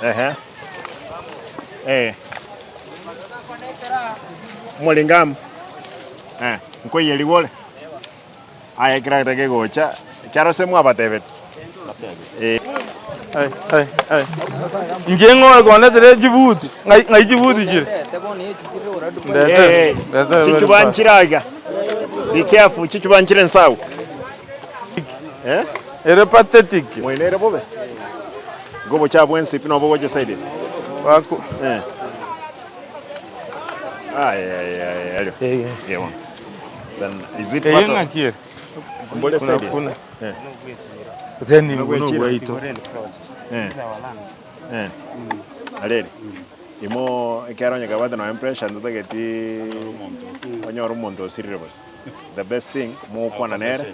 Ehe. Eh. Omoringamu. Eh, nkoiyerigwa ore? Aye ekeragita kegocha, ekiagera ase mwabatebeti. Eh. Ai, ai, ai. Inche ng'ore kondetera echibuti, ng'ai ng'ai chibuti chire? Ndetere, Eh, ndetere very chichuba fast. nchire iga. Be careful, chichuba nchire nse agwo. Eh? Ere pathetic. Moino ere bobe. Igo obochafu bwensi pi nobo gocha side eye. Bako. Eh. Ai ai ai ario. Eh. Yeah, one. Then is it Eye part of ng'aki ere? Mbore Kuna side eye? kuna. Eh. Then Nobwechira. nobwaito. Eh. Eh. Areri. Imo ekero onye kabwate nonya pressure ntotageti onyore omonto osirire bosa. The best thing mogokwana nere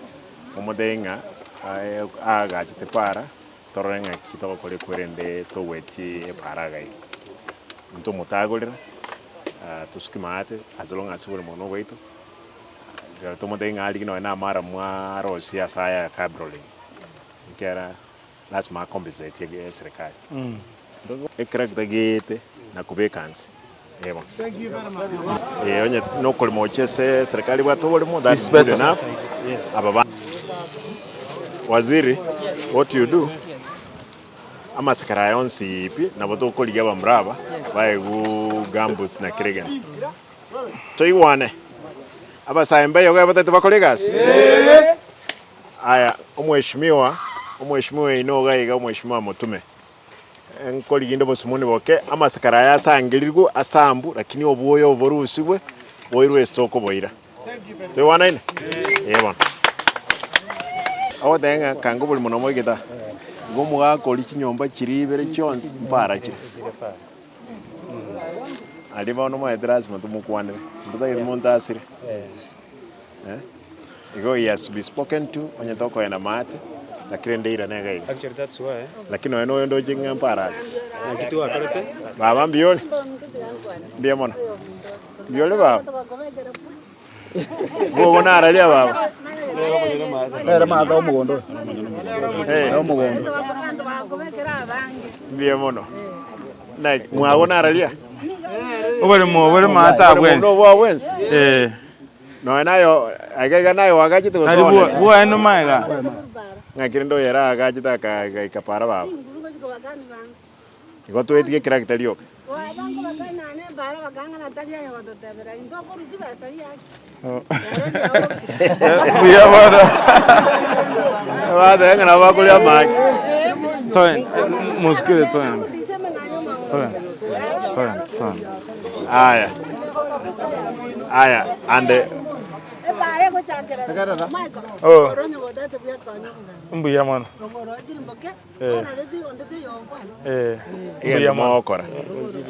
omotebie ng'a aye aagachete para torore ng'aki togokora ekwerende togwetie epara iga iga. Intwe omotagorera tosuke maate as long as oboremo obo nobwaito, ekero tomotebie ng'a arigie nonya na amaramu arosie ase aya cabroling, ekiagera lasima akompensatie eserekari. Ekerakita giete na kobeka nse. Eh bono. Eh, onye nokorema gochia ase eserekari ebwate oboremo, that's It's good better. enough. Aba ba Waziri, what you do, amasekara aya onsi pi, nabo tokorigia abamura aba, baegwe gumboots na kera egento. Toigwane, abasae mbaye iga batagete bakore egasi? Aya, omweshimiwa, omweshimiwa oino iga iga, omweshimiwa Mutume. Nkorigia inde obosumuni boke, amasikara aya asangerirwe asambu, lakini obwoyo obo borusigwe, boirwe ase tokoboira. Toigwanaine? Ee bono. Ogoteba ng'a kanga oborimo nomo egeta, igo omogaka oria chinyomba chiria ibere chionsi mpara chire. Aria bono omanyete lasima tomokwanere, ntotageti monto asire. Eh, igo he has to be spoken to, onye tokoenda maate, lakini rende eira nega iga. Actually that's why Lakini nonya noyo ndoche ng'a mpare ase. naki twakorete Baba mbuya ore? Mbuya mono. Mbuya ore baba? Bogo nararia baba? Nere maate omogondo oyo. Eh. Nere omogondo. Mbuya mono. Naki, mwago nararia? Oboremo obore maate Oboremo abwensi. obwo bwensi? Eh. Nonya naye aiga iga naye oagachete gose Tari one? bwo bwaye noma iga. Ng'aki rende oyo ere aagachete agaika para baba. Igo twetige ekerakita rioka. Mbuya bono. Bateba ng'a nabo bakoria amaki. Toen, mosikire toen. Toen. Toen, toen. Aya. Aya, and Oh. Mbuya mono. Eh. Eh. egento Mbuya mono. mogokora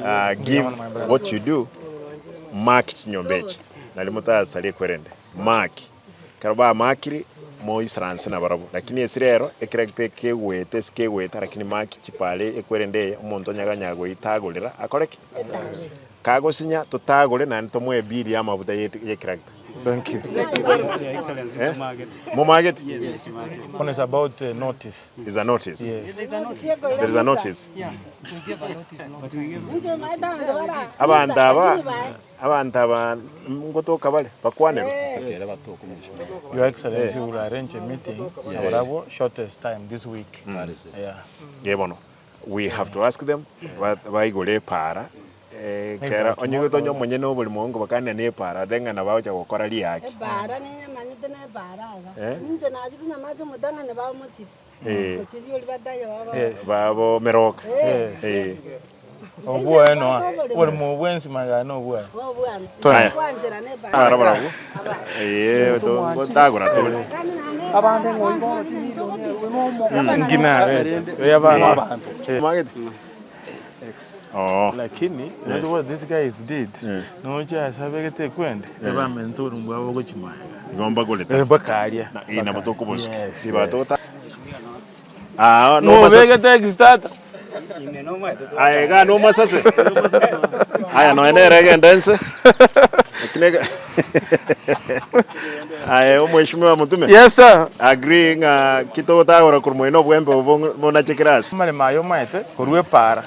ah, give what you do mark chinyomba echi nari motasarie kwerende mark ekero bamakire moisaranse nabarabwo lakini esira ero ekeregete kegoeta ase kegoeta lakini mark chipare ekwerende eye omonto onye akanya goitagorera akore ki? Kagosinya totagore naende tomoe bill ya amafuta ye ekerakita. Thank you. Your Excellency Eh? Momageti. Momageti? One is about uh, notice. Is a notice. Yes. There is a notice. But we give Abanto aba abanto aba ngotoka bare bakwanerwe. Your Excellency will arrange a meeting nabarabwo shortest time this week. Yeah. Ee bono we have to ask them ba- baigore epaara ekero onye gose onye omonyene oborimo nkobakania na epaara batebe ng'a nabo agocha gokora riaki. Epaara ninyemanyete na epaara iga. Eh? Inche nachete nyamache omotang'ani bamochire. Eh. Mochiri oria batayo baba. Yes. Babo meroka. Yes. Eh. Obwoye noa. Oborimo bwensi magana na obwaye. Obwane. Aya. Kwanchera na epaara. Ara barabwo. Eh, to gotagora tore. Abande ng'oi bono timilioni nomo. Ngina arete. Oya bana. Omagete? Oh. Lakini you know what these guys did? Nocha ase abegete ekwende ebamente oborimo bwabo bogochimanga. Igo mbagorete. Eh, bakaria. Na eh, nabo tokobosika. Yes, Iba yes. Ah, no masase. Nobegete extata. Aye, iga no masase. Aya noe nere egende nse. Lakini eke- Aye omweshimiwa Mutume. Yes sir. Agree ng'a ki togotagora korwa moino obwembe obo bonache class. Amaremo aya omaete korwa epaara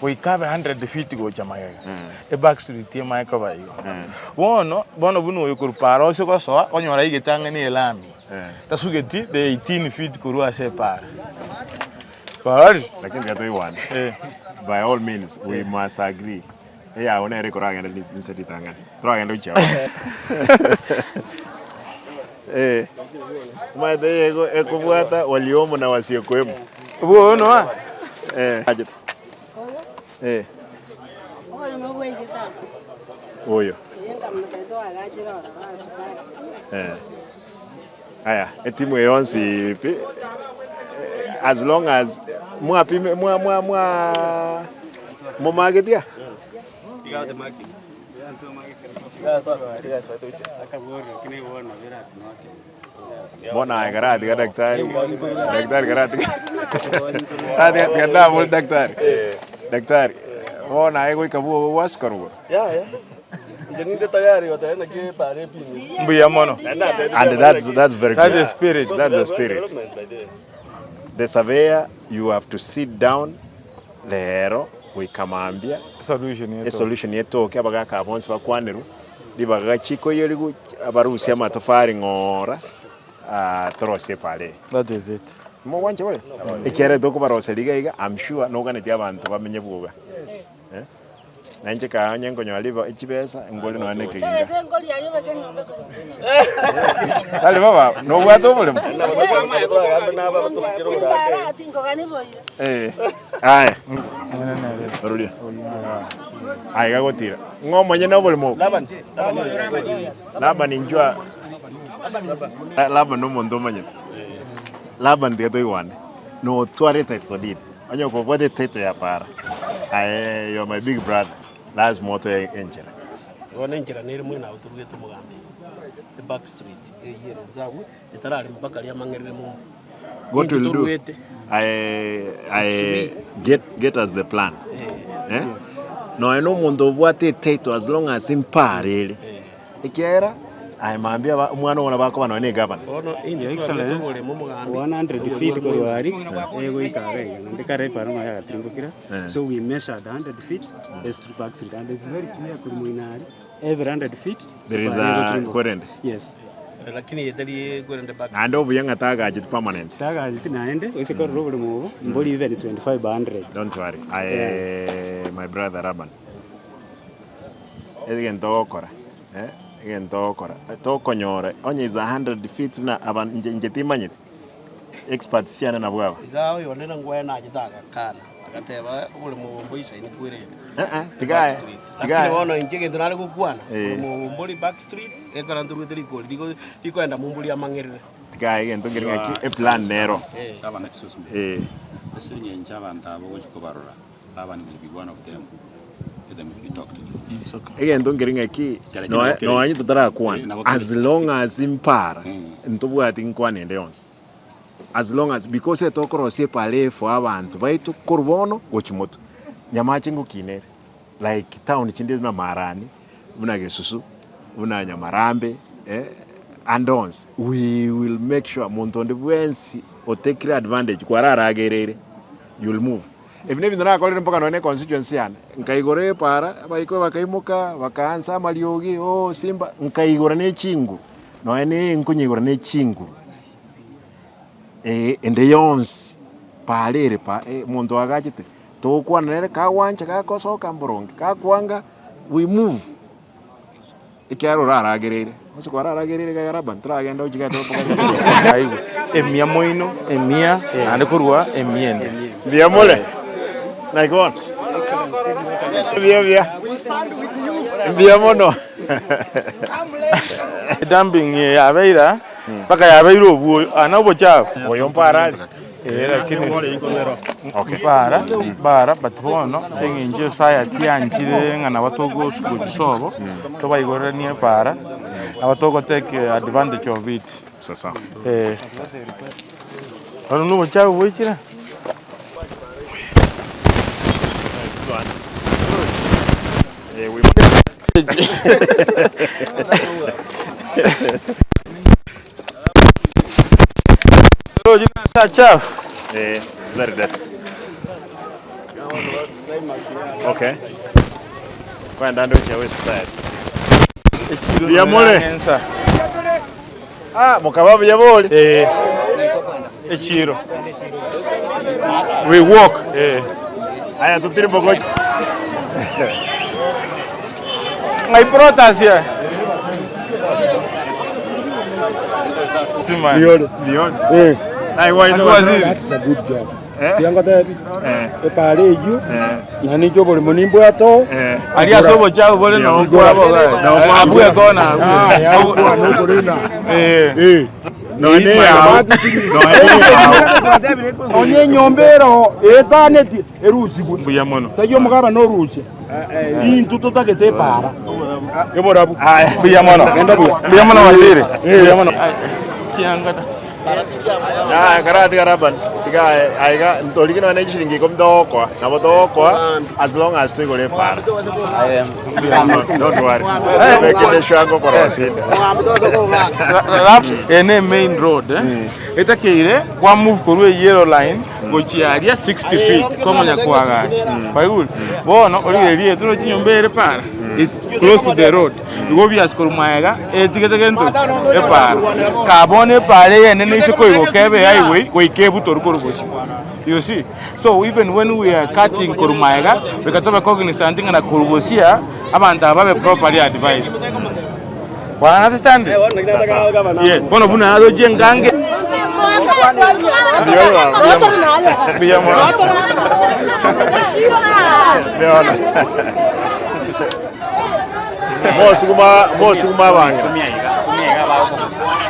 goika abe 100 feet gocha magega, eback street emaye koba igo. Bono, bono buna oyo korwa paara ase gosoa, onyora aigete ang'e na elami, tasugeti the 18 feet korwa ase epaara. Kwarorire? Lakini tiga toigwane. Eh. By all means we must agree. Eyao nere ekoragenda inse ritang'ani. Toragende gochia oo. Eh. Omanyete eye ego ekobwata waliomo na wasiokuwemo. Bono aa. Eh. Achete. Eh. Oboremo bwaigete amo. Oyo. Eye nkamotebia twagachire ororo ase Eh. Aya, etimu eye yonsi pi as long as mwapime mwa mwa mwa momagetia bono aye karatiga daktari daktari karatiga karatiga tiga ndabori daktari daktari bono aye goika bwogo gwasika rogoro. Mbuya mono. And that's, that's very That's good. the spirit. That's the spirit. The surveyor, you have to sit down rero goika mambia Solution yetu. esolution yetoke abagaka aba bonsi bakwanerwe ribaga chikoyerigu abarusie amatofari ng'ora ah, torosie pare That is it. mogwancha boyo ekiagera tokobaroseria iga iga I'm sure noganeti abanto bamenye bwoga Eh? Na inche kaa onye nkonyora riba chibesa ngore nonya na ekeginga. Tari baba, nobwate oboremo? Eh, aya. Oruria. Aya iga gotira. Ng'o omonyene oboremo obo? Laban inchwa. Laban nomonto omanyete. Laban tiga toigwane. Notware title deed. Onye okobwate title ya para, aye you are my big brother, lazima otoe enchera. Bono enchera nere mwene agwo torugete omogambi, eback street eyio ere inse agwo, etararema mpaka aria amang'erere mono. What Ninki we'll do, toruete? I, I get, get us the plan. Eh? Nonya na omonto obwate etitle as long as mpara ere. Ekiagera aye mambia aba omwana ogo nabo akoba nonya ne egavana. Bono Your inche twarugete Excellency, oboremo omogambi, 100 feet korwa aria egoika iga iga naende kare eparama yagatirimbokire so we measured 100 feet as to back street and it's very clear korwa moino aria every 100 feet There is epara a egotirimboka. kwerende. Yes. lakini etari kwerende back Naende obuya ng'a tagacheti permanent. Tagacheti naende gose korora oboremo obo mbori even 25 by 100. Don't worry. Aye my brother Laban. Egento ogokora eh, egento ogokora tokonyora onye is a hundred feet buna aba inche inche timanyeti, experts chiane nabwo aba. Iga oyonde nangwaye nachete agakana, agateba oboremo obo mboisaini kwerende Eh eh, tiga back aye, street. tiga Lakini aye. bono inche egento nare gokwana, Eh. oboremo obo mbori back street, ekero ntorwete rikori rigo rikoenda mombori amang'erere. Tiga aye egento nkeri ng'aki, eplan nero. Gavana excuse me. Eh. Ase eng'encho abanto aba ogochia kobarora. Laban will be one of them, let them be talked to. Egento nkeri ng'aki Kere noe- kere- nonya totarakwana Eh, nabo kere. as long as mpara Mm. ntobwati nkwana ende yonsi as long as because etokorosia epara eye for abanto baito korwa bono gochia motwe Nyamache ngokina ere like town chinde buna Marani buna Gesusu buna Nyamarambe eh, ande onsi we will make sure monto onde bwensi otekire advantage kwararagereire you will move. Ebi nebinto nakorire mpaka nonya ne constituency yane, nkaigora epaara, abaikoyo bakaimoka, bakaansa amariogi, ooh simba, nkaigora ne chinguru, nonya ne nkonyeigora ne chinguru, ende yonsi paara ere pa omonto agachete, togokwana nere kagwancha gakosoka mboronge, gakwanga we move. Ekiagera oraragereire, onsi kwararagereire iga Laban, toragende gochia gete mpaka Aigwe emia moino, emia, naende korwa emia ende. Mbuya more? Naki bono? Mbuya buya. Mbuya mono. Dumping eye yabeire aa, mpaka yabeire obwoyo, aa na obochafu. Oyo mpara are. Eh, lakini bara bara but bono ase eng'encho society yanchire ng'a nabo togosuka tobaigoreranie bara nabo togo take advantage of it. Sasa. Eh. Bono na obochafu boichire. Eh, we Torochi nase achafu. Eh, very dirty. Okay. Kwenda ande gochia gwe society. Echiro Mbuya more. ensa. Ah, mokaba buya bori. Eh. Echiro. We walk. Eh. Aya totiri mbogochi. Ng'ai Protas ye? Simani. Niore. Niore. Eh. Naye gwaito Waziri. That's a good job. Eh. Tiangotebi. Eh. Epara eyio. Eh. Na ninche oboremo nimbwate oo. Eh. Aria ase obochafu bore noo kwabo gaye. Noo kwabo. Abue kona abue. Ah, ya nokorena. Eh. Eh. Nonye yao. Nonye yao. Onye enyomba ero etaneti erusigwe. Mbuya mono. Taiyo omogaba norusia. Intwe totagete epara. Eborabu. Aya. Mbuya mono. Genda buya. Mbuya mono waziri. Mbuya mono. Chianga da. Aya karatiga Laban. Tiga aiga ntorigi nonye chishilingi ikomi togokoa. Nabo togokoa as long as toigore epara. Don't worry. Bekende shwango korosinde. Eye ne main road eh. Etakeire kwa move korwa eyellow line gochia aria 60 feet kwamanya koagacha. Kwaigure? Bono origererie etoro chinyomba ere para is close to the road. Igo obvious korwa maega etigete gento ki? Epara. Kaa bono epara eye enene ase koigoka ebe highway goika ebutorwe korwa bosio. You see? So even when we are cutting korwa maega goika tobe cognizant ng'a na korwa bosio abanto aba babe properly advised. Bwana understand? Yeah. Bono buna aroche engange. Mbuya mono. Mbuya mono. Mosuguma mosuguma abange.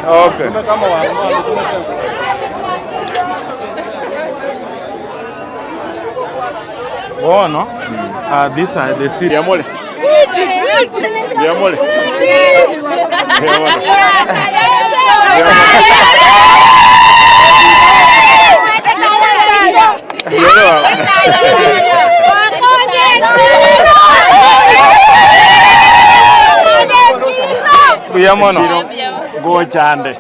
Okay. Bono, uh, these are the city. Mbuya more. Mbuya more. Mbuya mono. Mbuya mono. Ngochande.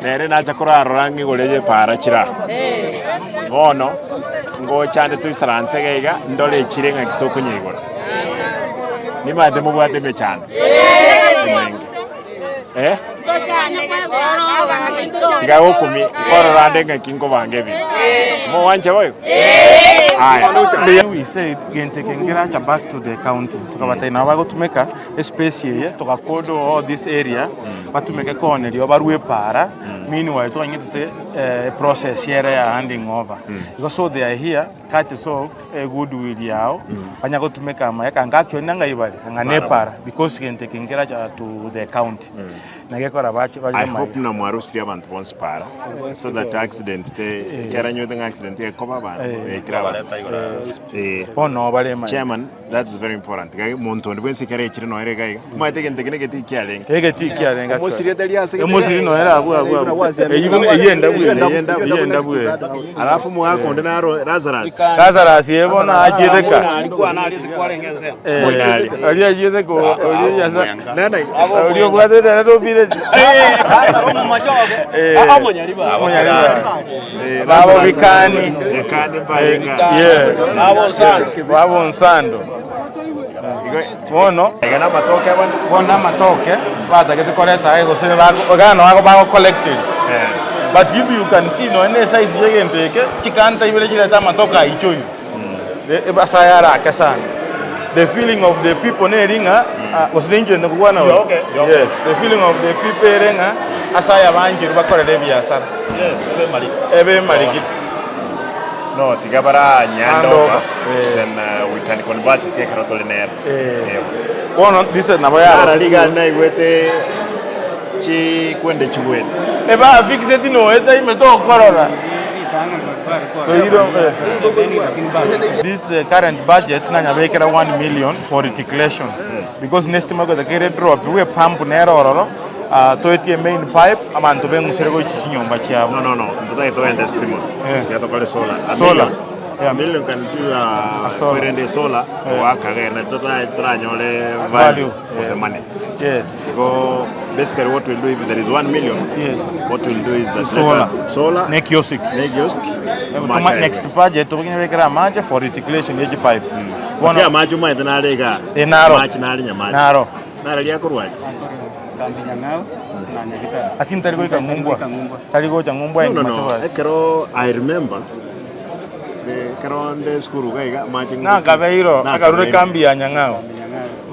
Nere nacha korarora ng'igore y'epara chira. Bono ngochande toisaranse iga iga ndore echire ng'aki tokonyeigora. Nimanyete mobwate emechando emenge. Eh? Tiga gokumia nkorora ande ng'aki nkobanga ebinto. Mogwancha boigo? Aya. We said gento eke nkeracha back to the county tokabatebia nabo bagotumeka espace eye togakodo all this area batumeke kooneria barue epaara meanwhile twanyetete process ere ya handing over igo so they are here courtesy of goodwill yao banya gotumeka amaye ekanga actually ng'a ibare ng'a nepara because gento eke nkeracha to the county nagekora bache I hope muna mwarusirie abanto bonsi para so that accident te ekero anywete ng'a accident ekoba abanto ekero abanto eh bono bare emanye chairman that is very important iga monto onde bwensi ekero echire noere iga iga omanyete egento eke negetii kiarenge egetii kiarenge actually. Omosiri tari ase gete Omosiri noere abwo abwo abwo eywo buna eywo endabu eye Eywo endabu. eywo endabu eye Alafu omogaka onde naro Lazarus Lazarus eye bono achiete ka Eh, Moinari. oria achiete ko oria yasa Nene oria obwatete ere tobire Eh, Omonyaribara. Eh, Babo Lazarus. Bikani. Bikani mbarenga. Yes. Babo Nsando. Bono Iga namatoke abande. bono amatoke batagete koreta aye gose bago iga nabo bago collected. Eh. But if you can see nonya na esize ya egento eke, chikanta ibere chirete amatoke aichoire. Ase aya are ake sana. The feeling of the people neri ng'a gose ninche ndikokwana bobe? Okay, okay. Yes, the feeling of the people ere ng'a ase aya bancherwe bakorere ebiasara. Yes, ebe marigiti. Ebe marigiti. No, tiga bara Hand hand over, over. Eh. then we can convert it ekero tore nere. Eh. Eh. Bono this nabo Nara yaro. riga naigwete chikwende chigwete. Eba fixed noeta ime tokorora. Toiro, eh. This current budget nanyabekera 1 million for reticulation because nestima gotakere drop we pump nero ororo ah, toetie main pipe abanto beng'usere goichi chinyomba chiabo. No, no, no, ntotagete togende stima. Eh. Tiga tokore solar. A Solar. million. Yeah. Million can do A solar. kwerende solar owakaga na totaranyore Value. value of the Yes. money. Yes. Go basically what we'll do if there is 1 million, Yes. what we'll do is that Solar. let us solar Ne kiosk. ne kiosk. Tuma next budget tukinyebekera amache for reticulation ye pipe. Bono amache omaete nare iga. Eh, naro. Amache nare nyamache. Naro. Naro riakorwa. Kambi Nyang'au na Nyagitari. Lakini tari goika Ng'umbwa. Goika Ng'umbwa. Tari gocha Ng'umbwa No, no, no. mache Ekero I remember the ekero nde school iga iga amache Na kabeiro Na akarure kabeiro. kambi ya Nyang'ao.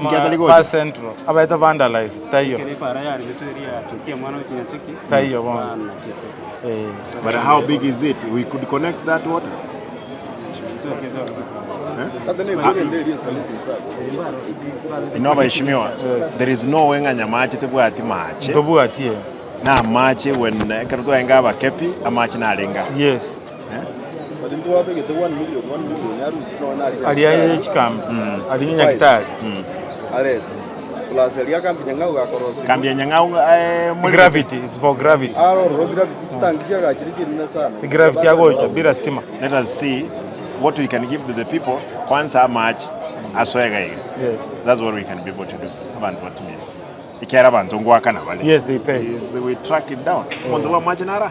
Inki atari gocha? Pa Central. Abaeta vandalized taiyo. Kere para yarebetwe eria yatukia mwana ochinyacheki. Taiyo bono. Bana chete. Eh. But how big is it? We could connect that water. Ino abaheshimiwa, there is no way ng'a nyamache tebwati mache. Tobwatie. Na amache when ekero twaenga abakepi amache narenga. Yes. Eh? But into wabegete 1 million, 1 million arusi no nari. Aria ye chikambi. Aria Nyagitari. Arete. Plus eria kambi Nyang'au gakorosi. Kambi ya Nyang'au eh, Gravity is for gravity. Aroro gravity chitangi chiagachire chinene sana. Gravity agocha bila stima. Let us see what we can give to the people kwanza amache asoega iga. Yes. That's what we can be able to do. Abantu batumie. Ikiara abantu ngwakana bale. Yes, they pay. Is we track it down. Omonto bwa amache nara.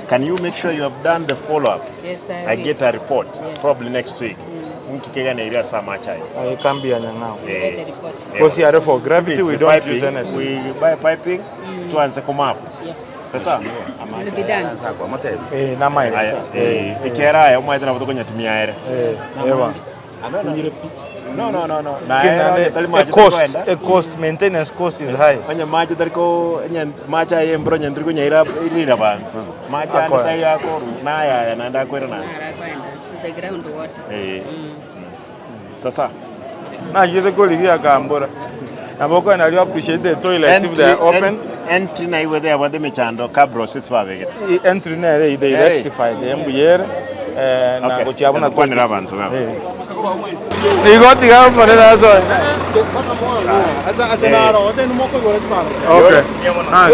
Can you make sure you have done the follow up? Yes, I I will. get a report Yes. probably next week. Nkikegana iri ase amache aye. Aye kambi ya Nyang'ao. Get the report. Because here for gravity It's we don't piping, use anything. We buy piping tuanze kumap. Yeah. Sasa Will be done. Eh, na maire. aya eh ikera aya omwaete nabo tokonyatumia ere. Eh, ewa. No no no no. Na Kina ere ne- tari a mache cost, tokoenda. a cost, maintenance cost is high. Onye mache tari ko onye mache aye embura onye ntiri konyaira irira bansi. Mache ande Akoya. tari akoru na aya naende akwera nansi. Arakwenda. It's the ground water. Eh. Sasa Nachete koligia kambura. Nabo kwenda nalio appreciate the toilets if they are open. entry na iwe there wade mechando cabros babegete. I- Entry nere they Ere. rectify the embuyere eh na Okay. gochiabuna Kwanira abantu ngabo. Eh. Igo tiga ponera so. Okay. Ah.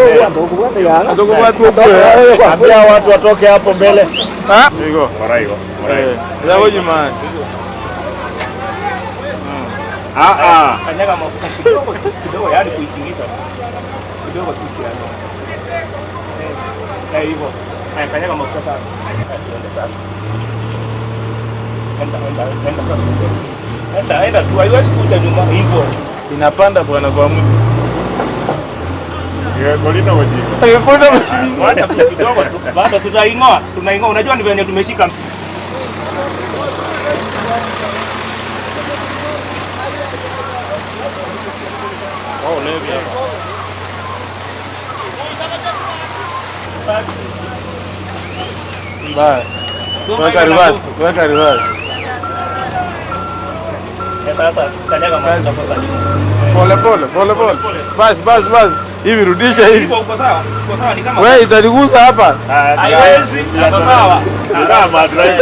Ambia watu watoke hapo mbele. Ah, igo. Oraigo, oraigo. Eh, zago jimani. Ah ah. Kanyaga mafuta kidogo tu, kidogo, yaani kuitingiza kidogo tu kiasi. Eh, hivyo. Haya, kanyaga mafuta sasa. Haya, tuende sasa. Enda, enda, enda sasa. Enda, enda tu, haiwezi kuja nyuma hivyo. Inapanda bwana kwa mti. Kolina wajinga. Ikunda msingi. Wacha tu kidogo tu. Bado tutaing'oa, tunaing'oa. Unajua ni venye tumeshika Bas. Weka reverse, weka reverse. Eh, sasa kanyaga mafuta sasa nyuma. Pole pole, pole pole. Bas, bas, bas. Hivi rudisha hivi. Uko uko sawa? Uko sawa ni kama Wewe italigusa hapa. haiwezi, uko sawa. Kama Eh.